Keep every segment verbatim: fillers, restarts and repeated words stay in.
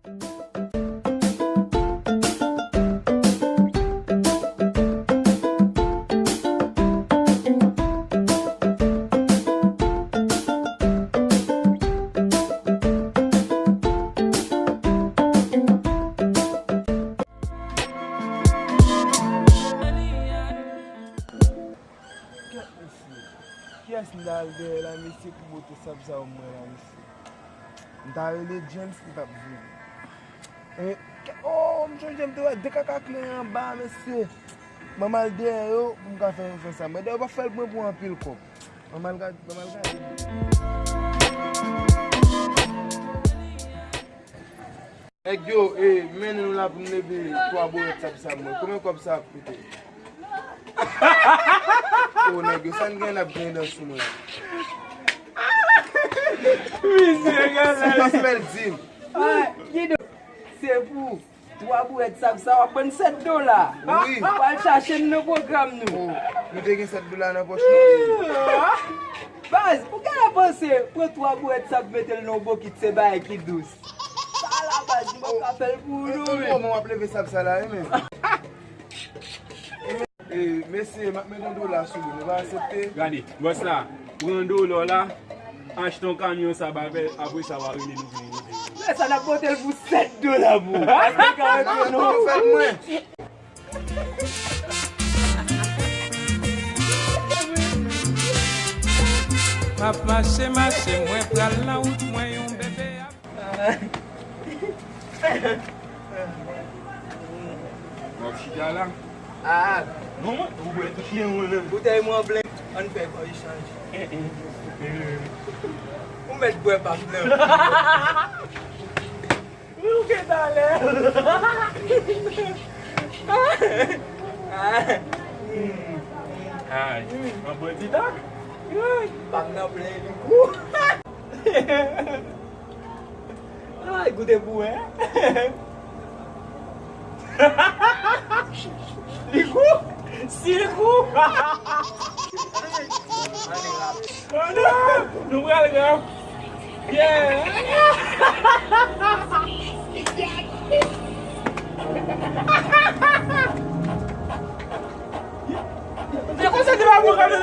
Kèt mesye. Kiyès m ta al dèyè la, mesye, pou pote sab sa pou mwen la, mesye? M ta rele James, li p ap vini. E, kè-, o, m chonje m te wè de kaka kle anba, mesye. Ban m al dèyè yo pou m ka fè, fè sa. Mwen dèyè yo p ap fè l pou mwen pou anpil kòb. Ban m al gad-, ban m al gade. Nèg yo, e, mennen nou la pou n leve twa bwèt sab sa mwen. Konbyen kòb sa ap koute? O, nèg yo, sa n gen n ap gen dan sou mwen. Misye, gade. Si pa fè l di m. Ay, kidon, se pou twa bwèt sab sa, w ap ban n sèt dola. Wi. W al chache n nan pwogram nou. O, nou te gen sèt dola nan pòch nou. Baz, ou genlè panse, pran twa bwèt sab mete l nan yon bokit, se bagay ki dous. Sa la, baz, nou p ap ka fè l pou ou, non, men. Kòman w ap leve sab sa la, wi, men? E, mesye, m ap mete yon dola sou li, nou pa aksepte? Gade, bòs la, pran dola w la, achte yon kamyon sab avè l, apre sa, w a rele nou vini, nou vini. Lè sa, n ap pote l pou sèt dola pou ou. Ou ka rete, non. Fè l mwen. M ap mache, mache, mwen pral nan wout mwen, yon bebe ap. W ap chita la? Ah. Non, ou bwè tout chen ou menm. Boutèy mwen blank, ann fè yon echanj. Ou mèt bwè pa m nan. Wi, ou gen talè. Ay, an bwè ti tak. Pa m nan plen li gou. Ay, goute pou wè. Li gou? Si li gou? Oh non! Nou pral rap. Yeah! Se konsa te pa pou kade.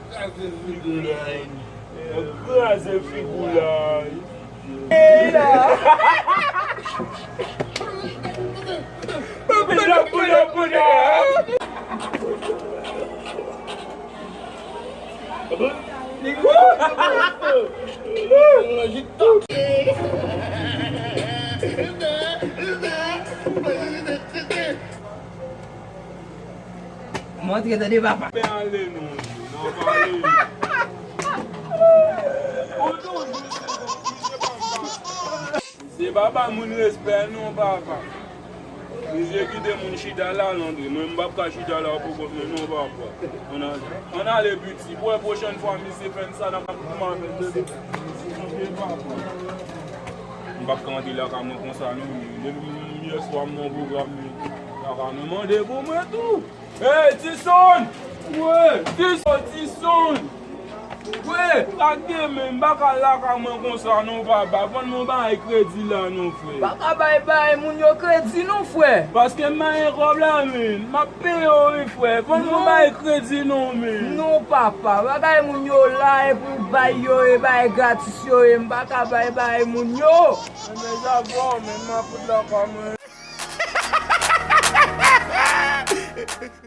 Kraze figi w la. Kraze figi w la. Li gou. Montre tande papa. Men ale non, non, pa ale. Se pa ba moun respè non, papa. Misye kite moun chita la, l antre. Mwen, m p ap ka chita la pou kont mwen non, papa. Ann ale, ann ale, piti. Pou pwochèn fwa, misye fè n sa, n ap kouman avè l. Antre, papa. M p ap ka antre lakay mwen konsa non. Depi yèswa m nan pwogram, lakay mwen mande pou mwen tou. Hey, Tison! Wi! Tison, Tison! Wi! Lage men, m pa ka lakay mwen konsa non, papa. Vann mwen bagay kredi la non, frè. Pa ka bay, bay moun yo kredi non, frè. Paske m pa gen kòb la, men. M ap peye w, wi, frè. Vann mwen bagay kredi non, men. Non, papa. Bagay moun yo la, e pou bay yo, e bay gratis yo, e m pa ka bay, bay moun yo. Men, men, sa bon, men m ap fout lakay mwen.